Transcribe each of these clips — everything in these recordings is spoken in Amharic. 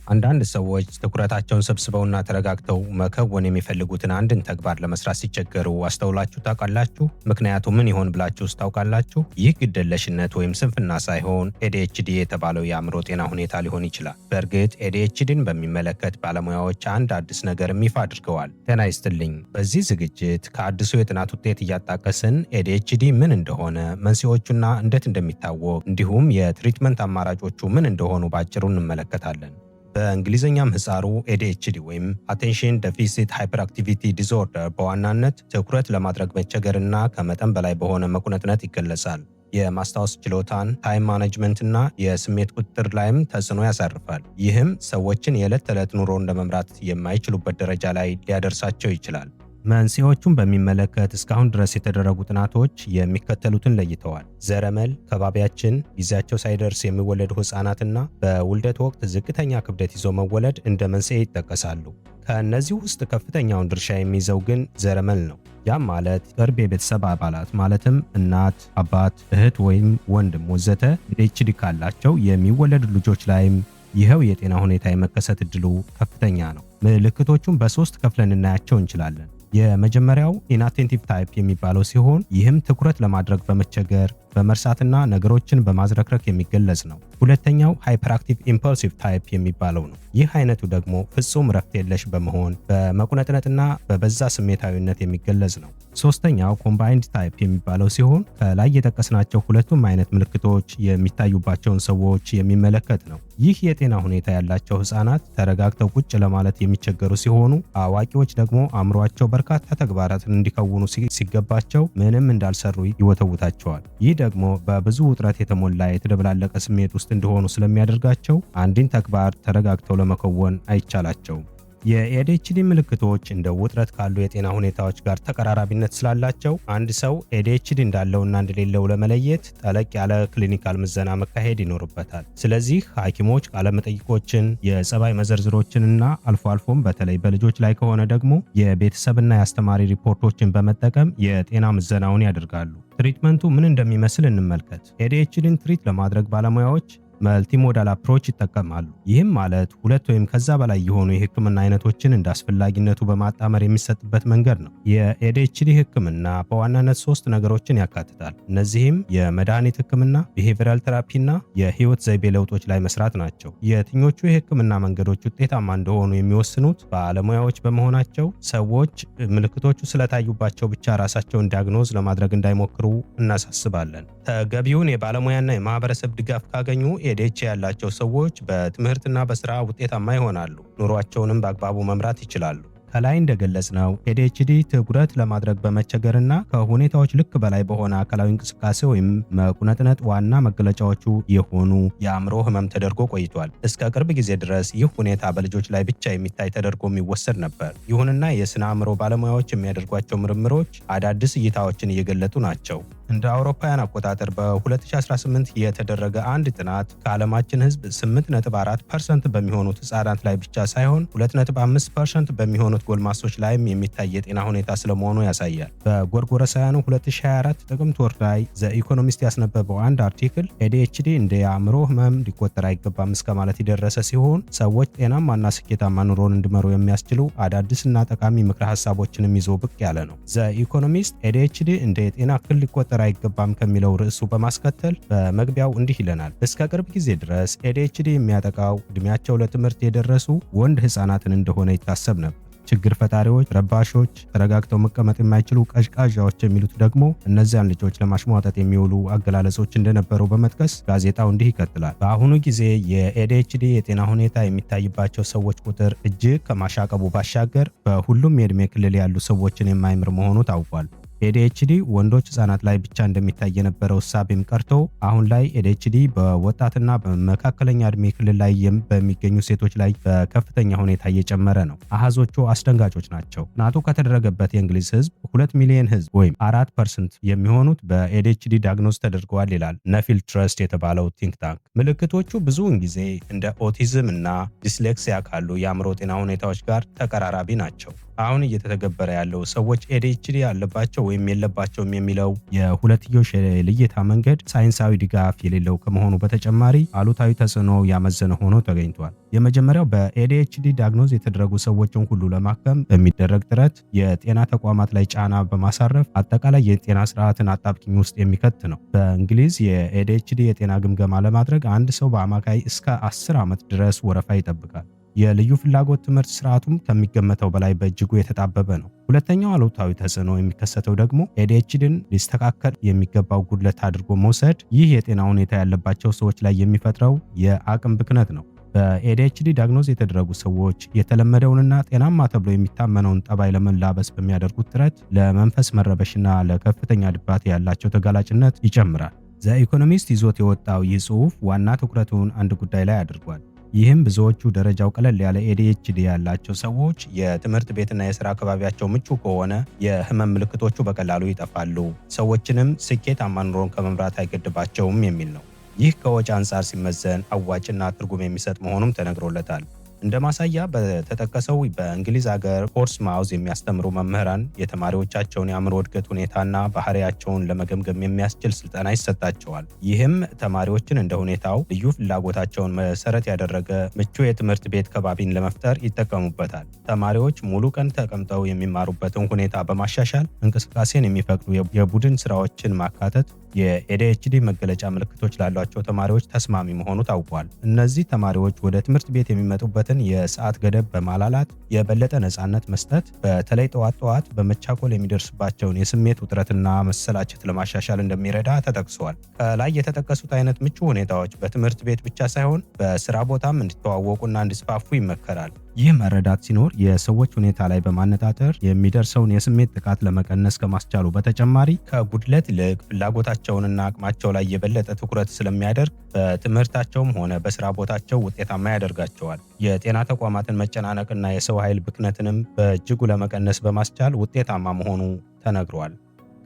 አንዳንድ ሰዎች ትኩረታቸውን ሰብስበውና ተረጋግተው መከወን የሚፈልጉትን አንድን ተግባር ለመስራት ሲቸገሩ አስተውላችሁ ታውቃላችሁ? ምክንያቱ ምን ይሆን ብላችሁስ ታውቃላችሁ? ይህ ግዴለሽነት ወይም ስንፍና ሳይሆን ADHD የተባለው የአእምሮ ጤና ሁኔታ ሊሆን ይችላል። በእርግጥ ADHD ን በሚመለከት ባለሙያዎች አንድ አዲስ ነገርም ይፋ አድርገዋል። ጤና ይስጥልኝ። በዚህ ዝግጅት ከአዲሱ የጥናት ውጤት እያጣቀስን ADHD ምን እንደሆነ፣ መንስኤዎቹና እንዴት እንደሚታወቅ እንዲሁም የ treatment አማራጮቹ ምን እንደሆኑ ባጭሩ እንመለከታለን። በእንግሊዝኛ ምህጻሩ ADHD ወይም Attention Deficit Hyperactivity Disorder በዋናነት ትኩረት ለማድረግ መቸገርና ከመጠን በላይ በሆነ መቁነጥነጥ ይገለጻል። የማስታወስ ችሎታን፣ time management እና የስሜት ቁጥጥር ላይም ተጽዕኖ ያሳርፋል። ይህም ሰዎችን የዕለት ተዕለት ኑሮን ለመምራት የማይችሉበት ደረጃ ላይ ሊያደርሳቸው ይችላል። መንስኤዎቹን በሚመለከት እስካሁን ድረስ የተደረጉ ጥናቶች የሚከተሉትን ለይተዋል። ዘረመል፣ ከባቢያችን፣ ጊዜያቸው ሳይደርስ የሚወለዱ ሕፃናትና በውልደት ወቅት ዝቅተኛ ክብደት ይዞ መወለድ እንደ መንስኤ ይጠቀሳሉ። ከእነዚህ ውስጥ ከፍተኛውን ድርሻ የሚይዘው ግን ዘረመል ነው። ያም ማለት ቅርብ የቤተሰብ አባላት ማለትም እናት፣ አባት፣ እህት ወይም ወንድም ወዘተ ADHD ካላቸው የሚወለዱ ልጆች ላይም ይኸው የጤና ሁኔታ የመከሰት እድሉ ከፍተኛ ነው። ምልክቶቹን በሶስት ከፍለን ልናያቸው እንችላለን። የመጀመሪያው inattentive type የሚባለው ሲሆን፣ ይህም ትኩረት ለማድረግ በመቸገር፣ በመርሳትና ነገሮችን በማዝረክረክ የሚገለጽ ነው። ሁለተኛው hyperactive impulsive type የሚባለው ነው። ይህ አይነቱ ደግሞ ፍጹም ረፍት የለሽ በመሆን፣ በመቁነጥነጥና በበዛ ስሜታዊነት የሚገለጽ ነው። ሶስተኛው combined type የሚባለው ሲሆን፣ ከላይ የጠቀስናቸው ሁለቱም አይነት ምልክቶች የሚታዩባቸውን ሰዎች የሚመለከት ነው። ይህ የጤና ሁኔታ ያላቸው ህጻናት ተረጋግተው ቁጭ ለማለት የሚቸገሩ ሲሆኑ፣ አዋቂዎች ደግሞ አእምሯቸው በርካታ ተግባራትን እንዲከውኑ ሲገባቸው ምንም እንዳልሰሩ ይወተውታቸዋል። ይህ ደግሞ በብዙ ውጥረት የተሞላ የተደበላለቀ ስሜት ውስጥ እንዲሆኑ ስለሚያደርጋቸው አንድን ተግባር ተረጋግተው ለመከወን አይቻላቸውም። የ ADHD ምልክቶች እንደ ውጥረት ካሉ የጤና ሁኔታዎች ጋር ተቀራራቢነት ስላላቸው አንድ ሰው ADHD እንዳለውና እንደሌለው ለመለየት ጠለቅ ያለ clinical ምዘና መካሄድ ይኖርበታል። ስለዚህ ሐኪሞች ቃለመጠይቆችን፣ የጸባይ መዘርዝሮችንና አልፎ አልፎም በተለይ በልጆች ላይ ከሆነ ደግሞ የቤተሰብና የአስተማሪ ሪፖርቶችን በመጠቀም የጤና ምዘናውን ያደርጋሉ። Treatment ኡ ምን እንደሚመስል እንመልከት። ADHD ን treat ለማድረግ ባለሙያዎች multimodal approach ይጠቀማሉ። ይህም ማለት ሁለት ወይም ከዛ በላይ የሆኑ የህክምና አይነቶችን እንደ አስፈላጊነቱ በማጣመር የሚሰጥበት መንገድ ነው። የ ADHD ህክምና በዋናነት ሶስት ነገሮችን ያካትታል። እነዚህም የመድኃኒት ህክምና፣ behavioral therapy እና የህይወት ዘይቤ ለውጦች ላይ መስራት ናቸው። የትኞቹ የህክምና መንገዶች ውጤታማ እንደሆኑ የሚወስኑት ባለሙያዎች በመሆናቸው ሰዎች ምልክቶቹ ስለታዩባቸው ብቻ ራሳቸውን diagnose ለማድረግ እንዳይሞክሩ እናሳስባለን። ተገቢውን የባለሙያና የማህበረሰብ ድጋፍ ካገኙ ADHD ያላቸው ሰዎች በትምህርትና በስራ ውጤታማ ይሆናሉ። ኑሯቸውንም በአግባቡ መምራት ይችላሉ። ከላይ እንደገለጽነው ADHD ትኩረት ለማድረግ በመቸገርና ከሁኔታዎች ልክ በላይ በሆነ አካላዊ እንቅስቃሴ ወይም መቁነጥነጥ ዋና መገለጫዎቹ የሆኑ የአእምሮ ህመም ተደርጎ ቆይቷል። እስከ ቅርብ ጊዜ ድረስ ይህ ሁኔታ በልጆች ላይ ብቻ የሚታይ ተደርጎ የሚወሰድ ነበር። ይሁንና የስነ አእምሮ ባለሙያዎች የሚያደርጓቸው ምርምሮች አዳዲስ እይታዎችን እየገለጡ ናቸው። እንደ አውሮፓውያን አቆጣጠር በ2018 የተደረገ አንድ ጥናት ከዓለማችን ህዝብ 8.4% በሚሆኑት ህጻናት ላይ ብቻ ሳይሆን 2.5% በሚሆኑት ጎልማሶች ላይም የሚታይ የጤና ሁኔታ ስለመሆኑ ያሳያል። በጎርጎረሳውያኑ 2024 ጥቅምት ወር ላይ The Economist ያስነበበው አንድ article ADHD እንደ የአእምሮ ህመም ሊቆጠር አይገባም እስከ ማለት የደረሰ ሲሆን፣ ሰዎች ጤናማና ስኬታማ ኑሮን እንዲመሩ የሚያስችሉ አዳዲስና ጠቃሚ ምክረ ሀሳቦችንም ይዞ ብቅ ያለ ነው። The Economist ADHD እንደ የጤና እክል ሊቆጠር አይገባም ከሚለው ርዕሱ በማስከተል በመግቢያው እንዲህ ይለናል። እስከ ቅርብ ጊዜ ድረስ ADHD የሚያጠቃው እድሜያቸው ለትምህርት የደረሱ ወንድ ህፃናትን እንደሆነ ይታሰብ ነበር። ችግር ፈጣሪዎች፣ ረባሾች፣ ተረጋግተው መቀመጥ የማይችሉ ቀዥቃዣዎች የሚሉት ደግሞ እነዚያን ልጆች ለማሽሟጠጥ የሚውሉ አገላለጾች እንደነበሩ በመጥቀስ ጋዜጣው እንዲህ ይቀጥላል። በአሁኑ ጊዜ የ ADHD የጤና ሁኔታ የሚታይባቸው ሰዎች ቁጥር እጅግ ከማሻቀቡ ባሻገር በሁሉም የዕድሜ ክልል ያሉ ሰዎችን የማይምር መሆኑ ታውቋል። ADHD ወንዶች ህጻናት ላይ ብቻ እንደሚታይ የነበረው እሳቤም ቀርቶ አሁን ላይ ADHD በወጣትና በመካከለኛ እድሜ ክልል ላይ በሚገኙ ሴቶች ላይ በከፍተኛ ሁኔታ እየጨመረ ነው። አሃዞቹ አስደንጋጮች ናቸው። ጥናቱ ከተደረገበት የእንግሊዝ ህዝብ 2 ሚሊዮን ህዝብ ወይም 4% የሚሆኑት በ ADHD diagnose ተደርገዋል ይላል Nuffield Trust የተባለው think tank። ምልክቶቹ ብዙውን ጊዜ እንደ ኦቲዝም እና dyslexia ካሉ የአእምሮ ጤና ሁኔታዎች ጋር ተቀራራቢ ናቸው። አሁን እየተተገበረ ያለው ሰዎች ADHD አለባቸው ወይም የለባቸውም የሚለው የሁለትዮሽ የልየታ መንገድ ሳይንሳዊ ድጋፍ የሌለው ከመሆኑ በተጨማሪ አሉታዊ ተጽዕኖ ያመዘነ ሆኖ ተገኝቷል። የመጀመሪያው በ ADHD diagnose የተደረጉ ሰዎችን ሁሉ ለማከም በሚደረግ ጥረት የጤና ተቋማት ላይ ጫና በማሳረፍ አጠቃላይ የጤና ስርዓትን አጣብቂኝ ውስጥ የሚከት ነው። በእንግሊዝ የ ADHD የጤና ግምገማ ለማድረግ አንድ ሰው በአማካይ እስከ 10 ዓመት ድረስ ወረፋ ይጠብቃል። የልዩ ፍላጎት ትምህርት ስርዓቱም ከሚገመተው በላይ በእጅጉ የተጣበበ ነው። ሁለተኛው አሉታዊ ተጽዕኖ የሚከሰተው ደግሞ ADHD ን ሊስተካከል የሚገባው ጉድለት አድርጎ መውሰድ ይህ የጤና ሁኔታ ያለባቸው ሰዎች ላይ የሚፈጥረው የአቅም ብክነት ነው። በ ADHD diagnose የተደረጉ ሰዎች የተለመደውንና ጤናማ ተብሎ የሚታመነውን ጠባይ ለመላበስ በሚያደርጉት ጥረት ለመንፈስ መረበሽና ለከፍተኛ ድባቴ ያላቸው ተጋላጭነት ይጨምራል። The Economist ይዞት የወጣው ይህ ጽሑፍ ዋና ትኩረቱን አንድ ጉዳይ ላይ አድርጓል። ይህም ብዙዎቹ ደረጃው ቀለል ያለ ADHD ያላቸው ሰዎች የትምህርት ቤትና የስራ አካባቢያቸው ምቹ ከሆነ የህመም ምልክቶቹ በቀላሉ ይጠፋሉ፣ ሰዎችንም ስኬታማ ኑሮን ከመምራት አይገድባቸውም የሚል ነው። ይህ ከወጪ አንጻር ሲመዘን አዋጭና ትርጉም የሚሰጥ መሆኑም ተነግሮለታል። እንደ ማሳያ በተጠቀሰው በእንግሊዝ ሀገር ፖርትስማውዝ የሚያስተምሩ መምህራን የተማሪዎቻቸውን የአእምሮ እድገት ሁኔታና ባህሪያቸውን ለመገምገም የሚያስችል ስልጠና ይሰጣቸዋል። ይህም ተማሪዎችን እንደ ሁኔታው ልዩ ፍላጎታቸውን መሰረት ያደረገ ምቹ የትምህርት ቤት ከባቢን ለመፍጠር ይጠቀሙበታል። ተማሪዎች ሙሉ ቀን ተቀምጠው የሚማሩበትን ሁኔታ በማሻሻል እንቅስቃሴን የሚፈቅዱ የቡድን ስራዎችን ማካተት የ ADHD መገለጫ ምልክቶች ላሏቸው ተማሪዎች ተስማሚ መሆኑ ታውቋል። እነዚህ ተማሪዎች ወደ ትምህርት ቤት የሚመጡበትን የሰዓት ገደብ በማላላት የበለጠ ነፃነት መስጠት በተለይ ጠዋት ጠዋት በመቻኮል የሚደርስባቸውን የስሜት ውጥረትና መሰላቸት ለማሻሻል እንደሚረዳ ተጠቅሷል። ከላይ የተጠቀሱት አይነት ምቹ ሁኔታዎች በትምህርት ቤት ብቻ ሳይሆን በስራ ቦታም እንዲተዋወቁና እንዲስፋፉ ይመከራል። ይህ መረዳት ሲኖር የሰዎች ሁኔታ ላይ በማነጣጠር የሚደርሰውን የስሜት ጥቃት ለመቀነስ ከማስቻሉ በተጨማሪ ከጉድለት ይልቅ ፍላጎታቸውንና አቅማቸው ላይ የበለጠ ትኩረት ስለሚያደርግ በትምህርታቸውም ሆነ በስራ ቦታቸው ውጤታማ ያደርጋቸዋል። የጤና ተቋማትን መጨናነቅና የሰው ኃይል ብክነትንም በእጅጉ ለመቀነስ በማስቻል ውጤታማ መሆኑ ተነግሯል።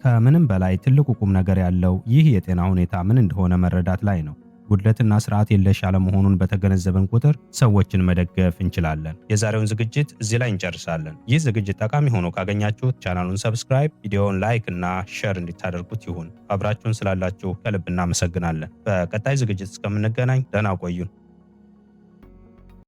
ከምንም በላይ ትልቁ ቁም ነገር ያለው ይህ የጤና ሁኔታ ምን እንደሆነ መረዳት ላይ ነው። ጉድለትና ስርዓት የለሽ አለመሆኑን በተገነዘብን ቁጥር ሰዎችን መደገፍ እንችላለን። የዛሬውን ዝግጅት እዚህ ላይ እንጨርሳለን። ይህ ዝግጅት ጠቃሚ ሆኖ ካገኛችሁት ቻናሉን subscribe፣ ቪዲዮውን like እና share እንድታደርጉት ይሁን። አብራችሁን ስላላችሁ ከልብ እናመሰግናለን። በቀጣይ ዝግጅት እስከምንገናኝ ደህና ቆዩን።